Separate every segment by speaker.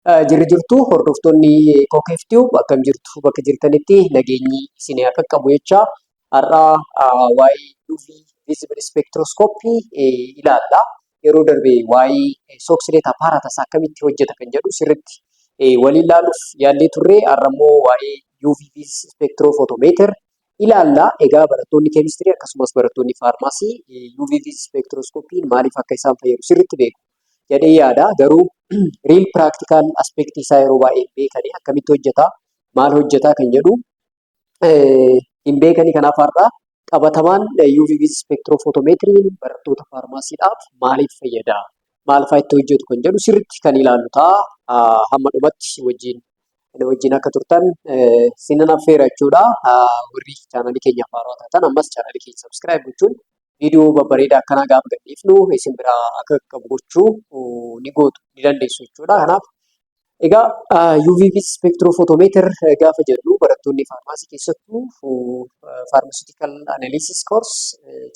Speaker 1: Jirri jirtu, hordoftoonni Kookeef Tube, akkam jirtu? Bakka jirtanitti nageenyi isin haa qaqqabu jecha, har'a waa'ee UV Visible Spectroscopy ilaalla. Yeroo darbe waa'ee Soxhlet apparatus akkamitti hojjeta kan jedhu sirriitti waliin ilaaluuf yaallee turre. Har'a immoo waa'ee UV Spectrophotometer ilaalla. Egaa barattoonni keemistirii akkasumas barattoonni faarmaasii UV spectroscopy maaliif akka isaan fayyadu sirriitti beeku jedhee yaada. Garuu real practical aspect isaa yeroo baay'ee hin beekani. Akkamitti hojjeta, maal hojjeta kan jedhu hin beekani. Kanaaf har'a qabatamaan UV spectrophotometriin barattoota faarmaasiidhaaf maaliif fayyada? Maal fa'aa itti hojjetu kan jedhu sirriitti kan ilaallu ta'a. Hamma dhumatti wajjin akka turtan sinan affeera jechuudha. Warri chaanalii keenyaaf haarawaa taatan ammas chaanalii keenya subscribe gochuun viidiyoo babbareedaa akkanaa gaafa gadhiifnu isin biraa akka qaqqabu gochuu ni gootu, ni dandeessu jechuudha. Kanaaf egaa UV spectrophotometer gaafa jedhu barattoonni faarmaasii keessattuu pharmaceutical analysis course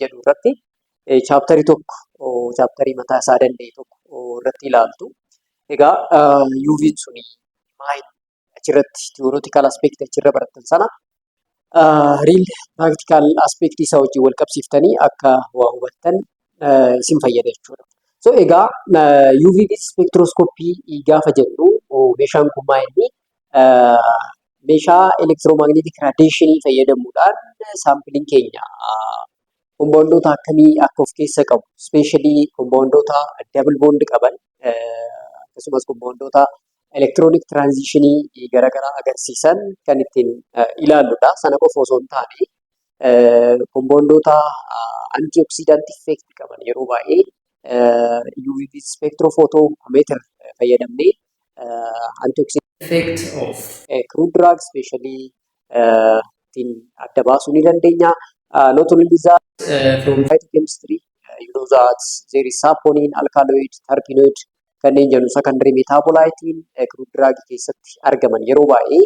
Speaker 1: jedhu irratti chapterii tokko, chapterii mataa isaa danda'e tokko irratti ilaaltu. Egaa UV suni maal, achirratti theoretical aspect achirra barattan sana real practical aspect isaa wajjin wal qabsiiftanii akka waa hubattan isin fayyada jechuudha. So egaa UV spectroscopy gaafa jennu meeshaan kun maal inni? Meeshaa electromagnetic radiation fayyadamuudhaan saampiliin keenya kompoondoota akkamii akka of keessa qabu, especially kompoondoota double bond qaban akkasumas kompoondoota electronic transitionii garaagaraa agarsiisan kan ittiin ilaalludha. Sana qofa osoo hin taane, kompoondoota antioxidant effect qaban yeroo baay'ee UV spectrophotometer fayyadamnee antioxidant
Speaker 2: effect of
Speaker 1: crude drug especially ittiin adda baasuu ni dandeenya. Not only that,
Speaker 2: from
Speaker 1: phytochemistry, you know that there is saponin, alkaloid, terpenoid kanneen jennu secondary metabolite crude drug keessatti argaman yeroo baay'ee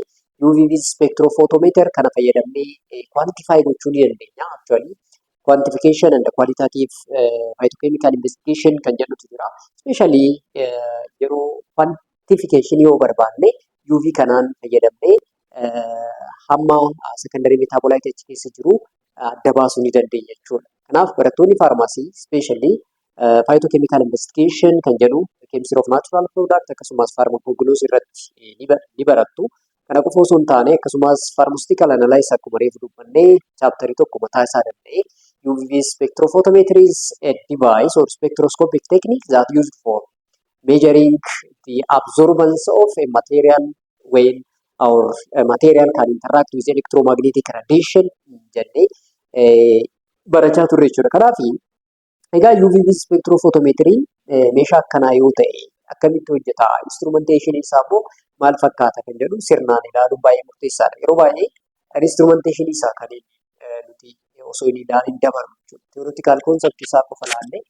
Speaker 1: UV spectrophotometer kana fayyadamnee quantify gochuu ni dandeenya. Actually, quantification and qualitative phytochemical investigation kan jedhutu jira. Especially yeroo quantification yoo barbaanne UV kanaan fayyadamnee hamma secondary metabolite achi keessa jiru adda baasuu ni dandeenya jechuudha. Kanaaf barattoonni faarmaasii especially phytochemical investigation kan jedhu chemistry of natural product akkasumas pharmacognosy irratti ni barattu. Kana qofa osoo hin taane, akkasumas pharmaceutical analysis akkuma reefu dubbannee chapterii tokko mataa isaa danda'e UV spectrophotometry is a device or spectroscopic technique that used for measuring the absorbance of a material when our material can interact with electromagnetic radiation jennee barachaa turre jechuudha. Kanaaf egaa UV spectrophotometry meeshaa akkanaa yoo ta'e akkamitti hojjeta? Instrumentation isaa immoo maal fakkaata kan jedhu sirnaan ilaaluun baay'ee murteessaadha. Yeroo baay'ee instrumentation isaa kan nuti osoo hin ilaalin dabarru jechuudha. Theoretical concept isaa qofa ilaallee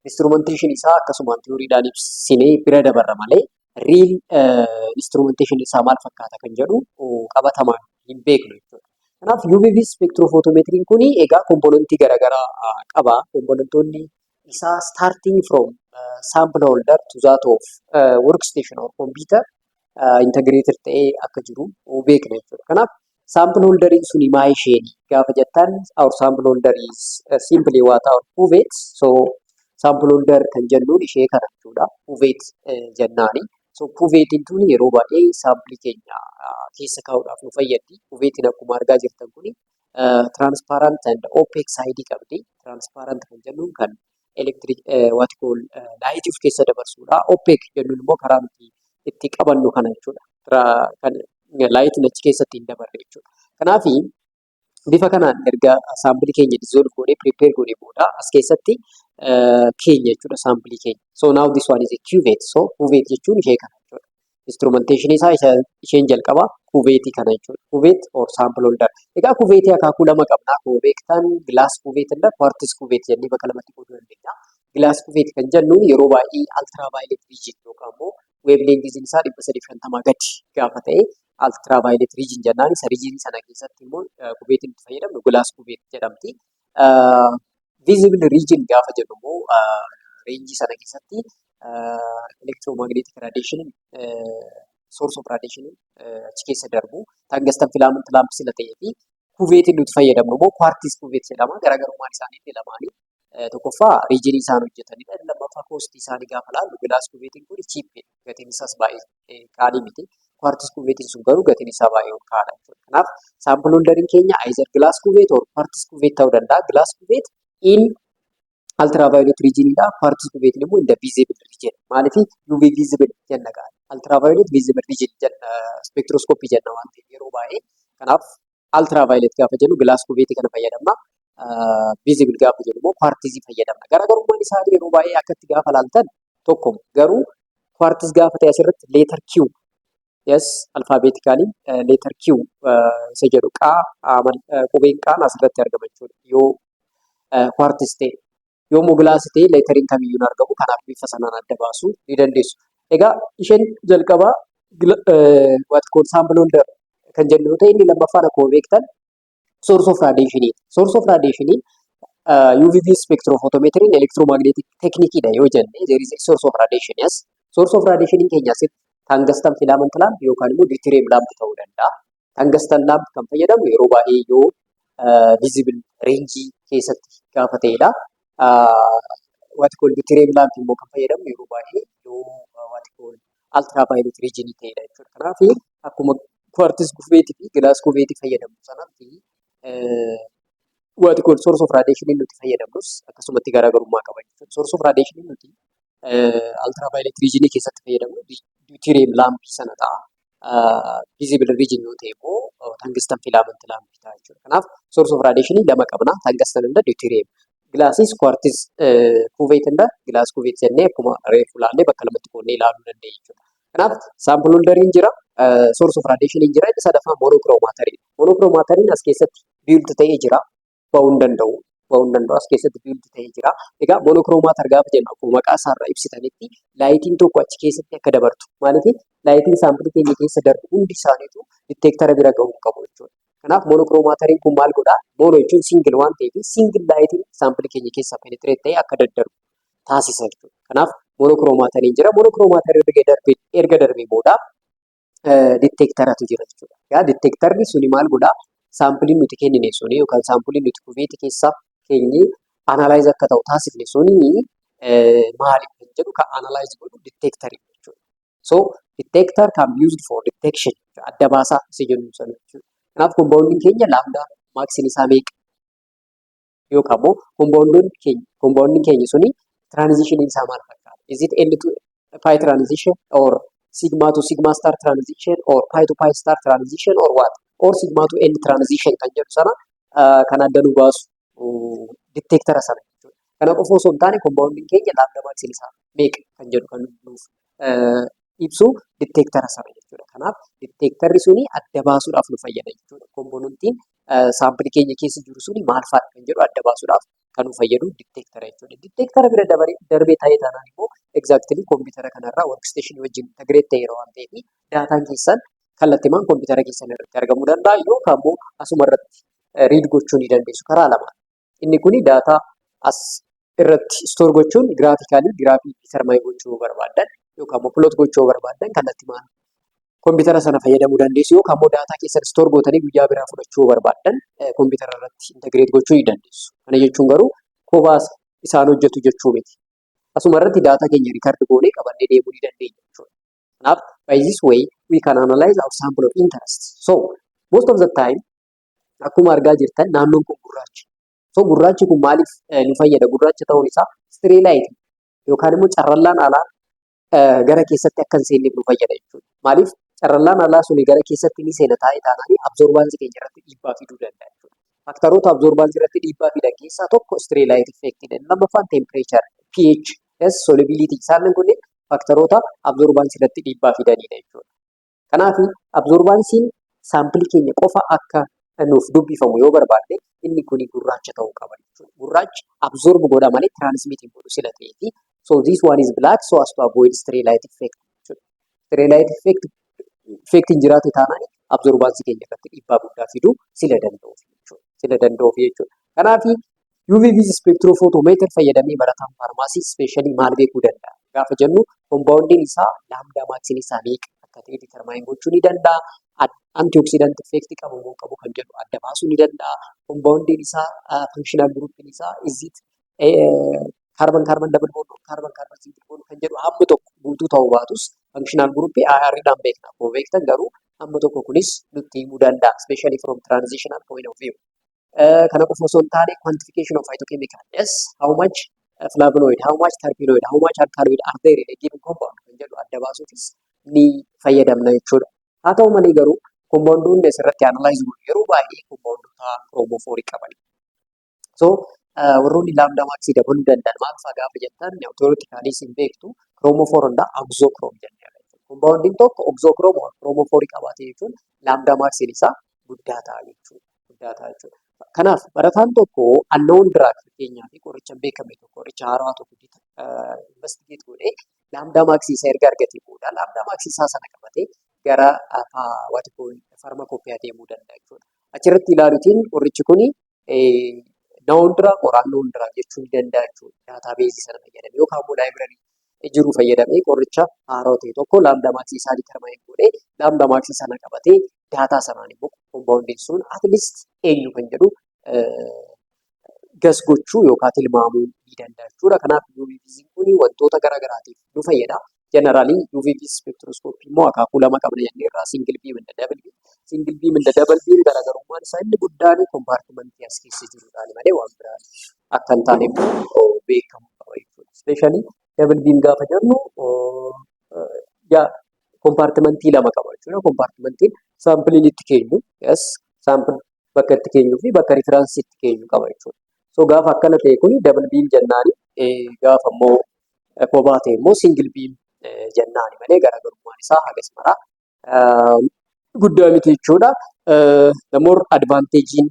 Speaker 1: instrumentation isaa akkasumaan theoryidhaan ibsinee bira dabarra malee real instrumentation isaa maal fakkaata kan jedhu qabatamaan hin beeknu jechuudha. Kanaaf UV spectrophotometriin kun egaa componentii garaagaraa qaba. Componentoonni isaa starting from sample holder to that of workstation or computer integrated ta'ee akka jiru beekna jechuudha. Kanaaf sample holderiin suni maa isheeni gaafa jettan, our sample holder is simply what? Our cuvette. So sample holder kan jennuun ishee kana jechuudha. Cuvette jennaani. So cuvettiin tun yeroo baay'ee saampilii keenya keessa kaa'uudhaaf nu fayyaddi. Cuvettiin akkuma argaa jirtan kuni transparent and opaque side qabdi. Transparent kan jennuun kan electric what call light of keessa dabarsudha. Opaque jennuun immoo karaa nuti itti qabannu kana jechuudha. Kan lightiin achi keessatti hin dabarre jechuudha. Kanaafi bifa kanaan erga saampilii keenya dissolve goonee prepare goonee booda as keessatti keenya jechuudha saampilii keenya. So now this one is a cuvette. So cuvette jechuun ishee kana jechuudha. Instrumentation isaa isheen jalqaba cuvettii kana jechuudha. Cuvette or sample holder. Egaa cuvettii akaakuu lama qabna. Akkuma beektan glass cuvette and quartz cuvette jennee bakka lamatti qooduu dandeenya. Glass cuvette kan jennuun yeroo baay'ee ultraviolet region yookaan immoo wavelengthiin isaa 350 gadi gaafa ta'e ultraviolet region jennaan. Isa region sana keessatti immoo cuvettiin itti fayyadamnu glass cuvette jedhamti. Visible region gaafa jennu immoo rangeii sana keessatti Electromagnetic radiation, source of radiation achi keessa darbu tungsten filament lamp sila ta'ee fi cuvettiin nuti fayyadamnu immoo quartz cuvette jedhama. Garaagarummaan isaanii inni lamaanii tokkoffaa regionii isaan hojjetanidha. Inni lammaffaa costii isaanii gaafa ilaallu, glass cuvettiin kun cheapidha. Gatiin isaas baay'ee qaalii miti. Quartz cuvettiin sun garuu gatiin isaa baay'ee ol ka'aadha jechuudha. Kanaaf sample holderiin keenya either glass cuvette or quartz cuvette ta'uu danda'a. Glass cuvette in ultraviolet regionidha. Quartz cuvettiin immoo in the visible region. Maaliif UV visible jenna ga'a. Ultraviolet visible region jenna, spectroscopy jenna waan ta'eef yeroo baay'ee. Kanaaf ultraviolet gaafa jennu glass cuvettii kana fayyadamna. Visible gaafa jennu immoo quartzii fayyadamna. Garaagarummaan isaanii yeroo baay'ee akkatti gaafa laaltan tokkuma. Garuu quartz gaafa ta'e asirratti letter Q, yes, alphabetically letter Q isa jedhu qaa, qubeen qaan asirratti argama jechuudha. Yoo quartz ta'e, yommuu glassii ta'e letteriin kamiyyuu hin argamu. Kanaaf bifa sanaan adda baasuu ni dandeessu. Egaa isheen jalqabaa what called sample holder kan jennu yoo ta'e, inni lammaffaan akkuma beektan source of radiation. Source of radiation UV spectrophotometeriin electromagnetic technique yoo jenne, there is a source of radiation, yes. Source of radiation keenya asitti tungsten filament lamp yookaan immoo deuterium lamp ta'uu danda'a. Tungsten lamp kan fayyadamu yeroo baay'ee yoo visible range keessatti gaafa ta'edha. What called deuterium lamp immoo kan fayyadamu yeroo baay'ee yoo what called ultraviolet region ta'edha jechuudha. Kanaaf akkuma quartz cuvettii fi glass cuvettii fayyadamu sanatti what called source of radiation nuti fayyadamnus akkasumatti garaagarummaa qaba jechuudha. Source of radiation nuti ultraviolet region keessatti fayyadamnu deuterium lampii sana ta'a. Visible region yoo ta'e immoo tungsten filament lampii ta'a jechuudha. Kanaaf source of radiation lama qabna, tungsten and deuterium. Glassis quartz cuvette and glass cuvette jennee akkuma reefu ilaallee bakka lamatti qoodnee ilaaluu dandeenya jechuudha. Kanaaf sample holderiin jira, source of radiation jira, inni sadaffaan monochromatoriidha. Monochromatoriin as keessatti built ta'ee jira. Ba'uu hin danda'u. Ba'uu hin danda'u, as keessatti built ta'ee jira. Egaa monochromator gaafa jennu akkuma maqaa isaarraa ibsitanitti lightiin tokko achi keessatti akka dabartu. Maaliif lightiin sampleii keenya keessa darbu hundi isaaniitu detectora bira gahuu hin qabu jechuudha. Kanaaf monochromatoriin kun maal godhaa? Mono jechuun single waan ta'eef single lightiin sampleii keenya keessa penetrate ta'ee akka daddarbu taasisa jechuudha. Kanaaf monochromatoriin jira. Monochromatoriin erga darbee booda detectoratu jira jechuudha. Egaa detectorri suni maal godhaa? Sampleiin nuti kennine suni yookaan sampleiin nuti cuvettii keessa keenyee analyze akka ta'u taasifne suni maali kan jedhu kan analyze godhu detectorii jechuudha. So detector can be used for detection, adda baasaa isa jennu sana jechuudha. Kanaaf compoundiin keenya lambda maxiin isaa meeqa? Yookaan immoo compoundiin keenya suni transitioniin isaa maal fakkaata? Is it N to pi transition or sigma to sigma star transition or pi to pi star transition or what? Or sigma to N transition kan jedhu sana kan adda nu baasu detectora sana jechuudha. Kana qofa osoo hin taane compoundiin keenya lambda maxiin isaa meeqa kan jedhu kan nuuf ibsu detectora sana jechuudha. Kanaaf detectorri suni adda baasuudhaaf nu fayyada jechuudha. Componentiin sampleii keenya keessa jiru suni maal fa'aadha kan jedhu adda baasuudhaaf kan nu fayyadu detectora jechuudha. Detectora bira darbee ta'ee taanaan immoo exactly kompiitara kanarraa workstationii wajjin integrate ta'eera waan ta'eef dataan keessan kallattiimaan kompiitara keessan irratti argamuu danda'a yookaan immoo asuma irratti read gochuu ni dandeessu karaa lamaan. Inni kuni data as irratti store gochuun graphically graphii determine gochuu yoo barbaaddan yookaan immoo plot gochuu yoo barbaaddan kallattiimaan kompiitara sana fayyadamuu dandeessu, yookaan immoo data keessan store gootanii guyyaa biraa fudhachuu yoo barbaaddan kompiitara irratti integrate gochuu ni dandeessu. Kana jechuun garuu kophaas isaan hojjetu jechuu miti. Asuma irratti data keenya record goonee qabannee deemuu ni dandeenya jechuudha. Kanaaf by this way we can analyze our sample of interest. So most of the time akkuma argaa jirtan naannoon kun gurraacha. So gurraachi kun maaliif nu fayyada? Gurraacha ta'uun isaa stray light yookaan immoo carrallaan alaa gara keessatti akka hin seenneef nu fayyada jechuudha. Maaliif carrallaan alaa suni gara keessatti ni seena taa'ee taanaan absorbanceii keenya irratti dhiibbaa fiduu danda'a jechuudha. Factoroota absorbanceii irratti dhiibbaa fidan keessaa tokko stray light effectidha. Lammaffaan temperature, pH, solubility, isaan kunneen factoroota absorbanceii irratti dhiibbaa fidanidha jechuudha. Kanaaf absorbanceiin sampleii keenya qofa akka nuuf dubbifamu yoo barbaadne inni kuni gurraacha ta'uu qaba jechuudha. Gurraachi absorb godha malee transmit hin godhu sila ta'eeti. So this one is black so as to avoid stray light effect jechuudha. Stray light effect hin jiraate taanaan absorbanceii keenya irratti dhiibbaa guddaa fiduu sila danda'uuf jechuudha. Sila danda'uuf jechuudha. Kanaaf UV spectrophotometer fayyadamee barataan pharmacy specially maal beekuu danda'a? Gaafa jennu compoundiin isaa lambda maxiin isaa meeqa akka ta'e determine gochuu ni danda'a. Antioxidant effect qabu moo qabu kan jedhu adda baasuu ni danda'a. Compoundiin isaa functional groupiin isaa is it carbon carbon double bond, carbon carbon single bond kan jedhu hamma tokko guutuu ta'uu baatus functional groupii IR-dhaan beekna. Akkuma beektan garuu hamma tokko kunis nutti himuu danda'a. Especially from transitional point of view. Kana qofa osoo hin taane, quantification of phytochemical. Yes, how much flavonoid, how much terpenoid, how much alkaloid are there in a given compound kan jedhu adda baasuufis ni fayyadamna jechuudha. Haa ta'u malee garuu compoundoonni asirratti analyze godhu yeroo baay'ee compoundoota chromophoreii qaban. So warroonni lambda maxii dabaluu danda'an maal fa'aa gaafa jettan, theoretically isin beektu, chromophore and auxochrome jenneerra. Compoundiin tokko auxochrome chromophoreii qabaate jechuun lambda maxiin isaa guddaa ta'a jechuudha. Guddaa ta'a jechuudha. Kanaaf barataan tokko unknown drug, fakkeenyaaf qoricha hin beekamne tokko, qoricha haarawaa tokko investigate godhee lambda maxii isaa erga argatee booda lambda maxii isaa sana qabatee gara pharmacopoeia deemuu danda'a jechuudha. Achirratti ilaaluutiin qorichi kuni known drug or unknown drug jechuu ni danda'a jechuudha. Databaseii sana fayyadamee yookaan immoo library jiru fayyadamee qoricha haarawaa ta'e tokko lambda maxii isaa determine godhee lambda maxii sana qabatee data sanaan immoo compoundiin sun at least eenyu kan jedhu guess gochuu yookaan tilmaamuu ni danda'a jechuudha. Kanaaf UV-Visiin kun wantoota garaa garaatiif nu fayyada. Generally UV spectroscopy immoo akaakuu lama qabna jenneerra, single beam and double beam. Single beam and double beam garaagarummaan isaa inni guddaan compartmentii as keessa jirudhaan malee waan biraa akka hin taane immoo beekamuu qaba jechuudha. Especially double beam gaafa jennu compartmentii lama qaba jechuudha. Compartmentiin sampleiin itti keenyu, yes, sample bakka itti keenyuu fi bakka referenceii itti keenyu qaba jechuudha. So gaafa akkana ta'e kuni double beam jennaani, gaafa immoo kophaa ta'e immoo single beam jennaani malee garaagarummaan isaa hagas maraa guddaa miti jechuudha. The more advantageiin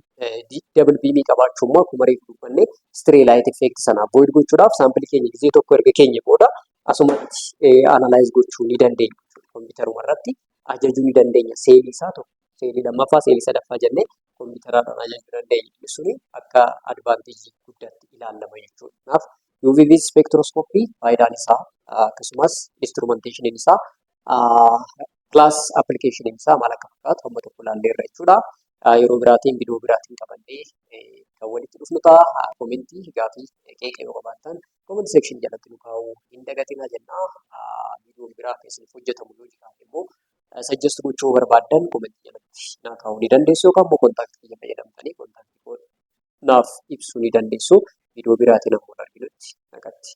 Speaker 1: double beamii qabaachuu immoo akkuma reefu dubbanne stray light effect sana avoid gochuudhaaf sampleii keenya gizee tokko erga keenya booda asumatti analyze gochuu ni dandeenya jechuudha. Kompiitaruma irratti ajajuu ni dandeenya. Cellii isaa tokko, cellii lammaffaa, cellii sadaffaa jennee kompiitaraadhaan ajajuu dandeenya. Suni akka advantageii guddaatti ilaalama jechuudha. Kanaaf UV spectroscopy faayidaan isaa akkasumas instrumentationiin isaa plus applicationiin isaa maal akka fakkaatu hamma tokko ilaalleerra jechuudha. Yeroo biraatiin viidiyoo biraatiin qabannee kan walitti dhufnu ta'a. Commentii, gaafii, qeeqa yoo qabaattan comment section jalatti nu kaa'uu hin dagatinaa jennaa. Viidiyoon biraa keessaniif hojjetamu yoo jiraate immoo suggest gochuu barbaaddan commentii jalatti naa kaa'uu ni dandeessu yookaan immoo contactii kiyya fayyadamtanii contactii naaf ibsuu ni dandeessu. Viidiyoo biraatiin ammoo arginutti nagaatti.